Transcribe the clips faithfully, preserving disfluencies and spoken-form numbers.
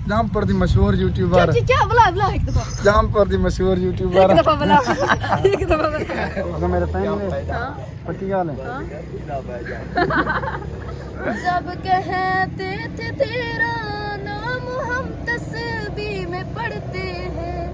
جام پور دی مشہور یوٹیوبر۔ کیا، کیا، کیا؟ بلا، بلا، ایک دفعہ۔ جام پور دی مشہور یوٹیوبر۔ ایک دفعہ بلا۔ ایک دفعہ بلا۔ تساں میرے فین وے؟ ہاں۔ پکی ڳالھ ہے؟ ہاں۔ جب کہتے تھے تیرا نام ہم تسبیح میں پڑھتے ہیں۔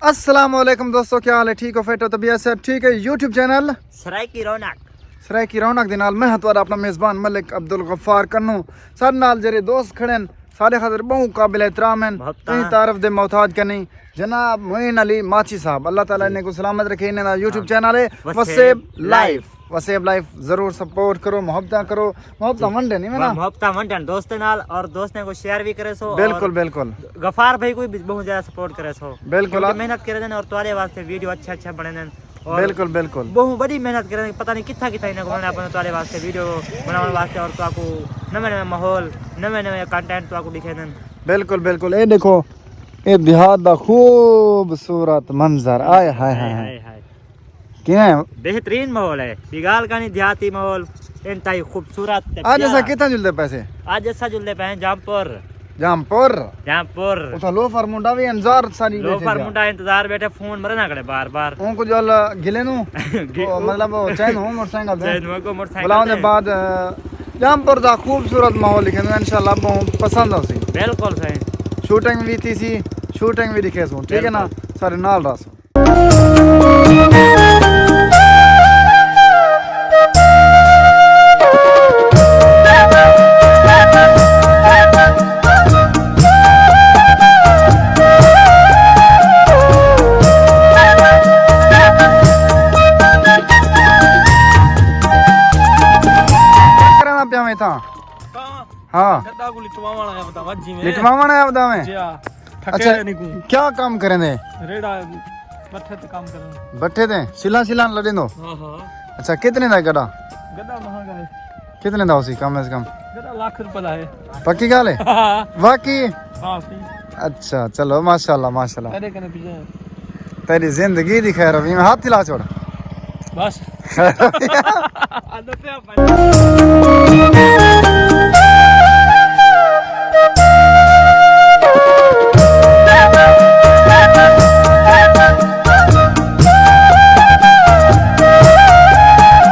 السلام علیکم دوستو، کیا حال ہے؟ ٹھیک ہو؟ فٹ ہو؟ طبیعت صحت ٹھیک ہے؟ یوٹیوب چینل سرائیکی رونق۔ سرائیکی رونق دے نال میں ہاں تہاݙا اپݨا میزبان ملک عبدالغفار کنوں۔ ساݙے نال جیڑھے دوست کھڑے ہن، ساݙے خاطر ٻہوں قابل احترام ہن۔ محبتاں۔ کہیں تعارف دے محتاج کنیں، جناب معین علی ماچھی صاحب، اللہ تعالیٰ انہیں کوں سلامت رکھے۔ انہیں دا یوٹیوب چینل ہے وسیب وسیب لائف۔ لائف۔ وسیب لائف ضرور سپورٹ کرو، محبتاں کرو، محبتاں ونڈے نہیں نا؟ محبتاں ونڈن دوستیں نال، اور دوستیں کوں شیئر بھی کرے سو، اور بالکل، بالکل۔ غفار بھائی کوں بھی بہت زیادہ سپورٹ کرے سو۔ بالکل۔ کیونکہ محنت کرے دن اور تہاݙے واسطے ویڈیو اچھے اچھے بݨے دن۔ اور بالکل، بالکل۔ بہت بڑی محنت کرے دن، پتہ نہیں کتھاں کتھاں انہیں کوں وݨے اپݨے تہاݙے واسطے ویڈیو بݨاوݨ واسطے، اور تہاکوں نویں نویں ماحول، نویں نویں کنٹینٹ تہاکوں ݙکھے دن۔ بالکل، بالکل۔ اے ݙیکھو، اے دیہات دا خوبصورت منظر۔ آئے ہائے ہائے ہائے۔ ہائے ہائے۔ کیویں؟ بہترین ماحول ہے، ٻئی ڳالھ کائنی، دیہاتی ماحول انتہائی خوبصورت تے اڄ اساں پیارا۔ کتھاں جلدے پئے سے؟ اڄ اساں جلدے پئے ہیں جام پور۔ جام پور؟ جام پور۔ اتھاں لوفر منڈا وی انتظار ساری بیٹھے لوفر پیا۔ منڈا انتظار بیٹھے، فون مرے نہ کرے بار بار۔ اون کو جو اللہ گلے نو، گے-، او مطلب او چین ہو موٹر سائیکل تے۔ چین ہو کو موٹر سائیکل بلاؤں دے تے۔ بعد، جام پور دا خوبصورت ماحول لکھے انشاءاللہ بہت پسند ہوسی۔ بالکل صحیح۔ شوٹنگ وی تھی سی، شوٹنگ وی دکھے سوں، ٹھیک ہے نا؟ بالکل۔ سارے نال رہسوں۔ کرانا پیا میں تھا۔ ہاں۔ گݙا کوں لٹواوݨ آیا وداں، وڄ جیویں۔ لٹواوݨ آیا وداں میں؟ جی ہاں۔ اچھا، ٹھکیرے نہیں کوں۔ کیا کام کریندے؟ ریڑھا، بٹھے تے کام کرݨ۔ بٹھے تے؟ سلاں سلاں لݙیندو؟ ہاں، ہاں۔ اچھا، کتنے دا گݙا؟ گݙا مہانگا ہے۔ کتنے دا ہوسی کم از کم؟ گݙا لاکھ روپے دا ہے۔ پکی ڳالھ ہے؟ ہاں۔ واقعی؟ ہاں، صحیح۔ اچھا، چلو، ماشاءاللہ، ماشاءاللہ۔ تیݙے کنے پیچھے۔ تیݙی زندگی دی خیر ہووی، میں ہتھ ہلا چھوڑ۔ بس۔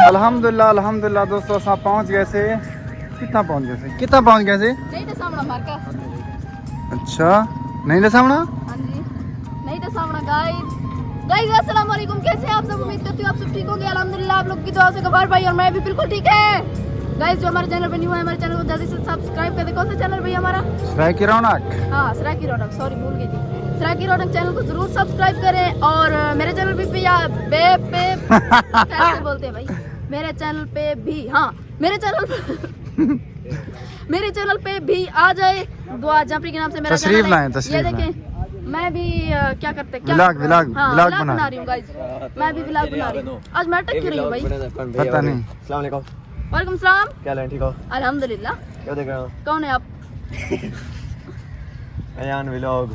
الحمدللہ، الحمدللہ دوستو، اساں پہنچ ڳئے سے۔ کتھاں پہنچ ڳئے سے؟ کتھاں پہنچ ڳئے سے؟ نہیں ݙساوݨا مارکا۔ اچھا، نہیں ݙساوݨا؟ ہاں جی، نہیں ݙساوݨا، گائز۔ گائز، السلام علیکم، کیسے ہیں آپ سب؟ امید کرتی ہوں آپ سب ٹھیک ہوں گے۔ الحمدللہ، آپ لوگ کی دعا سے غفار بھائی اور میں بھی بالکل ٹھیک ہے۔ گائز، جو ہمارے چینل پہ نیو ہے، ہمارے چینل کو جلدی سے سبسکرائب کر دیں۔ کون سا چینل بھائی ہمارا؟ سرائیکی رونق۔ ہاں، سرائیکی رونق، سوری، بھول گئی تھی۔ سرائیکی رونق چینل کو ضرور سبسکرائب کریں اور میرے چینل پہ بھی آ-، پہ، پہ، کیسے بولتے ہیں بھائی؟ میرے چینل پہ بھی، ہاں، میرے چینل پہ میرے چینل پہ بھی آ جائے، دعا جمپری کے نام سے میرا تشریف چینل ہے۔ لائیں، تشریف یہ لائیں۔ دیکھیں، میں بھی، آ، کیا کرتے، کیا ولاگ، کرتے ہیں؟ ولاگ، ہاں، ولاگ ولاگ بنا بنا رہی ہوں، گائز۔ میں بھی ولاگ بنا رہی ہوں۔ آج میں اٹک کیوں رہی ہوں، بھائی؟ پتہ نہیں۔ السلام علیکم۔ وعلیکم السلام۔ کیا حال ہے؟ ٹھیک ہو؟ الحمدللہ۔ کیا دیکھ رہے ہو؟ کون ہے آپ؟ ایان ولاگ۔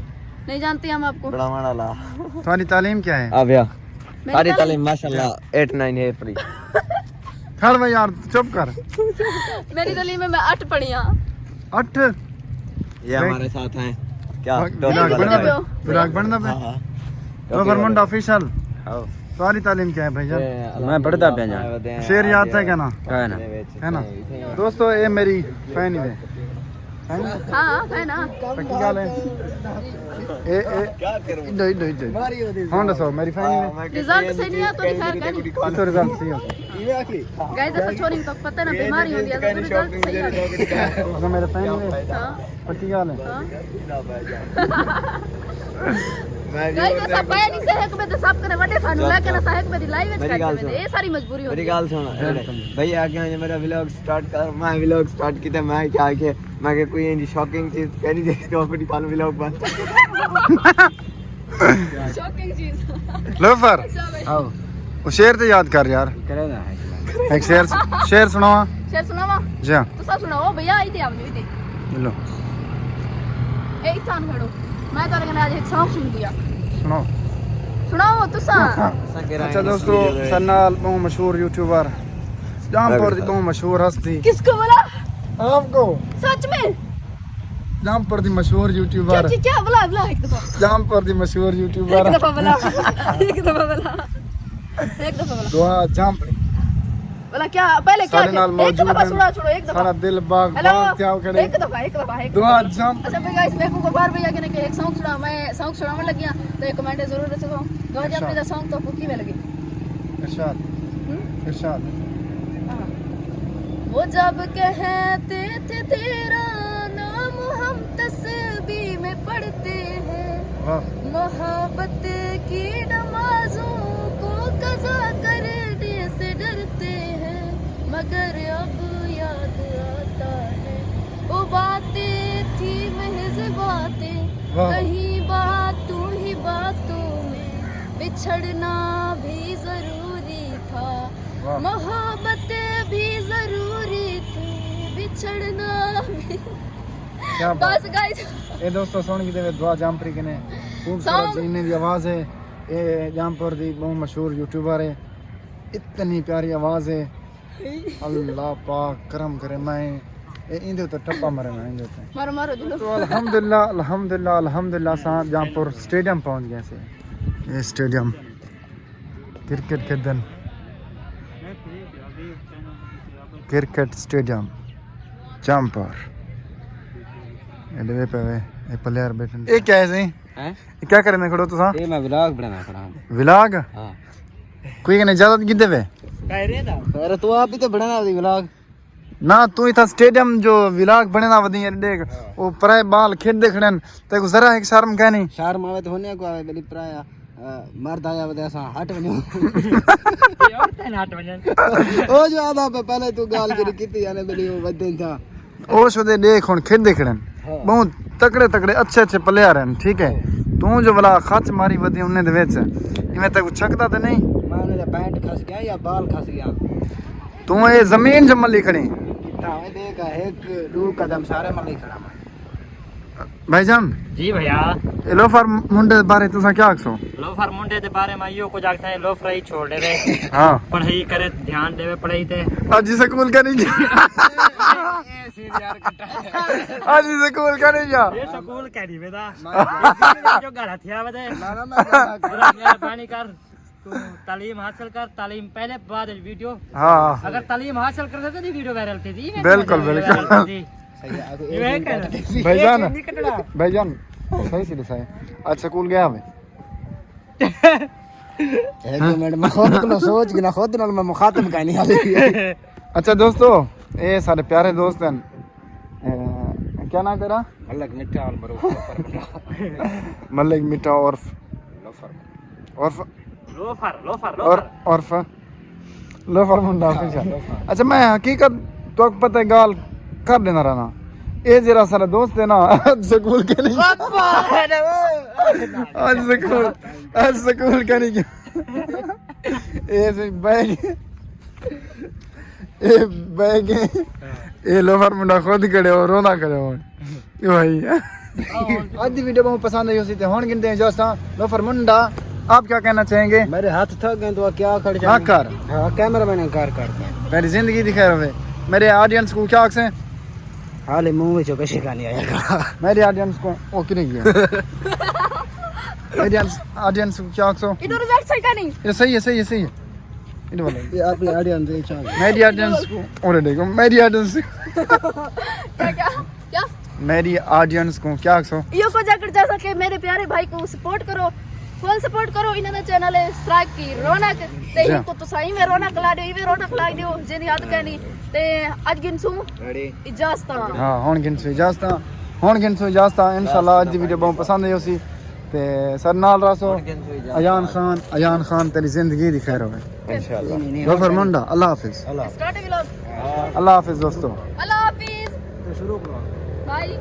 نہیں جانتے ہم آپ کو۔ بڑا ماڑا لا۔ تمہاری تعلیم کیا ہے؟ آ بیا۔ میری ساری تعلیم؟ تعلیم ماشاءاللہ ایٹ نائن ہے، فری۔ کھڑ بھائی یار، چپ کر۔ میری تعلیم میں، میں اٹھ پڑھی ہاں۔ اٹھ؟ یہ بھائی۔ ہمارے ساتھ ہیں۔ کیا؟ بھائی، ٹاپر ولاگ والا بندا بھائی۔ پیا؟ ولاگ بندا پیا؟ ہاں، ہاں۔ ٹاپر منڈا آفیشل۔ ہاں۔ ساری تعلیم کیا ہے بھائی جان؟ میں پڑھدا پیا جان۔ شعر یاد ہے کیا نا؟ ہے نا۔ ہے نا؟ دوستو، اے میری فین ہی ہے۔ ہاں، ہے نا؟ پکی ڳالھ ہے۔ اے، اے، ڈوئی، ڈوئی، ڈوئی۔ ہݨ ݙسو، میری فین ہی ہے۔ رزلٹ صحیح نہیں آیا تو خیر کائنی۔ اتھوں رزلٹ صحیح ہو۔ گائز، اساں چھوڑیں تو پتہ نہ بیماری ہوندی ہے، تو رزلٹ صحیح آ ڳئے۔ تساں میرے فین ہی ہے۔ ہاں۔ پکی ڳالھ ہے۔ ہاں۔ گائز، اساں فین ہی سے ہک ٻئے دے سب کنے وݙے فین، لیکن اساں ہک ٻئے دی لائیو وچ کر سڳدے۔ اے ساری مجبوری ہوندی ہے۔ میری ڳالھ سݨ۔ بھائی آ کے میرا ولاگ سٹارٹ کر، میں ولاگ سٹارٹ کیتا، میں کیا کہ میں کہ کوئی اینجی شاکنگ چیز کہہ نہیں دیکھی تو اپنی پال ولاگ بند۔ شاکنگ چیز۔ لوفر۔ اچھا بھائی۔ آؤ۔ او شعر تے یاد کر یار۔ کرے نا ہے۔ ایک شعر، شعر سناواں۔ شعر سناواں؟ جی ہاں۔ تساں سناؤ بھیا، ایتھے آؤ، ایتھے۔ لو۔ اے اتھاں کھڑو۔ میں تہاݙے کنے اڄ ہک سانگ سݨدی ہاں۔ سناؤ۔ سناؤ تساں۔ اچھا دوستو، ساݙے نال ٻہوں مشہور یوٹیوبر، جام پور دی ٻہوں مشہور ہستی۔ کس کو بولا؟ آپ کو۔ سچ میں؟ جام پور دی مشہور یوٹیوبر۔ کیا کیا؟ بلا بلا ایک دفعہ۔ جام پور دی مشہور یوٹیوبر۔ ایک دفعہ بلا۔ ایک دفعہ بلا۔ ایک دفعہ بلا۔ دعا جام پور۔ بلا کیا پہلے کیا؟ سارے نال موجود ہیں۔ سارا دل باغ باغ تھیا کھڑے۔ ایک دفعہ، ایک دفعہ، ایک دفعہ۔ دعا جام پور۔ اچھا بھائی گائز، میں کو بار بھیا کہ ایک سانگ سنا، میں سانگ سناون لگیا تے کمنٹ ضرور رکھو۔ دعا جام پور دا سانگ تو آپ کو کیویں لگے؟ ارشاد۔ ہوں؟ ارشاد۔ ہاں۔ وہ جب کہتے تھے تیرا نام ہم تسبیح میں پڑھتے ہیں۔ واہ۔ محبت کی نمازوں کو قضا کرنے سے ڈرتے ہیں، مگر اب یاد آتا ہے وہ باتیں تھی محض باتیں۔ واہ۔ کہیں باتوں ہی باتوں میں بچھڑنا بھی ضروری تھا۔ واہ۔ محبت بھی ضروری تھی، بچھڑنا بھی۔ کیا بات۔ بس گائز۔ اے دوستو سن کے دے دعا جام پوری کنے۔ خوبصورت سانگ۔ جی انہیں دی آواز ہے۔ اے جام پور دی بہت مشہور یوٹیوبر ہے۔ اتنی پیاری آواز ہے۔ اللہ پاک کرم کرے، میں اے ایندے تے ٹپا مرے، میں ایندے تے۔ مارو، مارو جلو۔ تو الحمدللہ، الحمدللہ، الحمدللہ، اساں جام پور سٹیڈیم پہنچ گئے سے۔ اے سٹیڈیم کرکٹ کھیڈن، کرکٹ سٹیڈیم جام پور۔ اے ݙیوے پئے وے، اے پلیئر بیٹھے۔ اے کیا ہے سئیں؟ ہیں؟ اے کیا کرنے کھڑو تساں؟ اے میں ولاگ بݨانا کھڑا ہاں۔ ولاگ؟ ہاں۔ کوئی کنے اجازت گھدے وے؟ خیر تو آپ ہی تے بݨانا دی ولاگ۔ نہ، توں اتھاں سٹیڈیم جو ولاگ بݨانا ودی ہے، ݙیکھ، ہاں۔ او پرائے بال کھیݙدے کھڑن، تیکوں ذرا ہک شرم کائنی؟ شرم آوے تے ہونے کو آوے، بلی پرایا، آ، مرد آیا ودے اساں ہٹ ونڄوں۔ اے عورتیں ہٹ ونڄن۔ او جو آدھا پہ پہلے تو گال جڑی کیتی، یعنی بلی او ودن تھا۔ او شدے ݙیکھ ہݨ کھیݙدے کھڑن۔ ہاں۔ بہت تکڑے تکڑے اچھے اچھے پلیئر ہیں، ٹھیک ہے؟ ہاں۔ توں جو ولا خچ ماری ودی انہیں دے وچ، ایویں تیکوں چھکدا تے نہیں؟ میں انہیں دا پینٹ کھس گیا یا بال کھس گیا؟ توں اے زمین جو ملی کھڑی۔ کتھاں اے ݙیکھ، ہک ݙو قدم سارے ملی کھڑا میں۔ بھائی جان۔ جی بھیا۔ اے لوفر منڈے بارے تساں کیا آکھسو؟ لوفر منڈے دے بارے میں ایہو کجھ آکھساں، لوفر ہی چھوڑ ݙیوے۔ ہاں۔ پڑھائی کرے، دھیان ݙیوے پڑھائی تے۔ اڄ سکول کیا نہیں گیا؟ اے سین یار کٹا۔ اڄ سکول کیا نہیں گیا؟ اے سکول کیا نہیں ویدا؟ جو گھر ہتھیا ودے۔ نہ، نہ، میں گھر ہتھیا۔ مہربانی کر۔ تو تعلیم حاصل کر، تعلیم پہلے بعد وچ ویڈیو۔ ہاں۔ اگر تعلیم حاصل کر سکتے تو ویڈیو وائرل تھی جی۔ بالکل، بالکل۔ صحیح ہے، ایویں کہنا۔ بھائی جان، بھائی جان، صحیح سی ݙسائے۔ اڄ سکول گیا ہوئے؟ ایک منٹ، میں خود کو سوچ کے نا، خود نال میں مخاطب کا نہیں آ رہی۔ اچھا دوستو، اے سارے پیارے دوست ہیں۔ اے، کیا نام ہے تیرا؟ ملک مٹھا اور مروف لوفر بندہ۔ ملک مٹھا عرف۔ لوفر۔ عرف۔ لوفر، لوفر، اور لوفر۔ عرف۔ لوفر منڈا ہاں، آفیشل۔ لوفر۔ اچھا، میں حقیقت تو پتہ ہے گال کر دینا رہنا۔ اے جرا سارا دوست ہے نا، سکول کے نہیں۔ اج سکول، اج سکول کے نہیں۔ اے سی بیگ۔ اے بیگ۔ اے لوفر منڈا خود کھڑے ہو، رونا کھڑے ہو۔ بھائی۔ اج دی ویڈیو بہت پسند آئی ہوسی تے ہن گھندے ہیں اجازت۔ لوفر منڈا، آپ کیا کہنا چاہیں گے؟ میرے ہاتھ تھک گئے تو کیا کر ہاں، کر۔ ہاں، کیمرہ مین کر کر۔ تیری زندگی دی خیر ہوے۔ میرے آڈینس کو کیا آکھسیں؟ حالے منہ وچوں کشے کا نہیں آیا۔ میری آڈینس کو، او کنے گیا؟ میری آڈینس، آڈینس کو کیا آکھسو؟ ادھر ادھر صحیح کا نہیں؟ یہ صحیح ہے، صحیح ہے، صحیح ہے۔ ادھر والے۔ یہ اپنی آڈینس دے چاہیے۔ میری آڈینس کو، اور دیکھو، میری آڈینس۔ کیا، کیا؟ کیا؟ میری آڈینس کو کیا آکھسو؟ ایہو کجھ آکھݨ چاہساں کہ میرے پیارے بھائی کو سپورٹ کرو، فل سپورٹ کرو۔ انہاں دا چینل ہے سرائیکی رونق، تے جی۔ ان کو تساں ایویں رونق لا ݙیو، ایویں رونق لا ݙیو، جیندی حد کائنی۔ تے اڄ گھنسوں اجازتاں۔ ہاں، ہݨ گھنسوں اجازتاں، ہݨ گھنسوں اجازتاں۔ انشاءاللہ اڄ دی ویڈیو بہت پسند آئی ہوسی۔ تے ساݙے نال رہسو۔ ہݨ گھنسوں اجازتاں۔ ایان خان، ایان خان تیری زندگی دی خیر ہوے۔ انشاءاللہ۔ ظفر منڈا، اللہ حافظ۔ اللہ حافظ۔ Start vlog. اللہ حافظ دوستو۔ اللہ حافظ۔ بھائی۔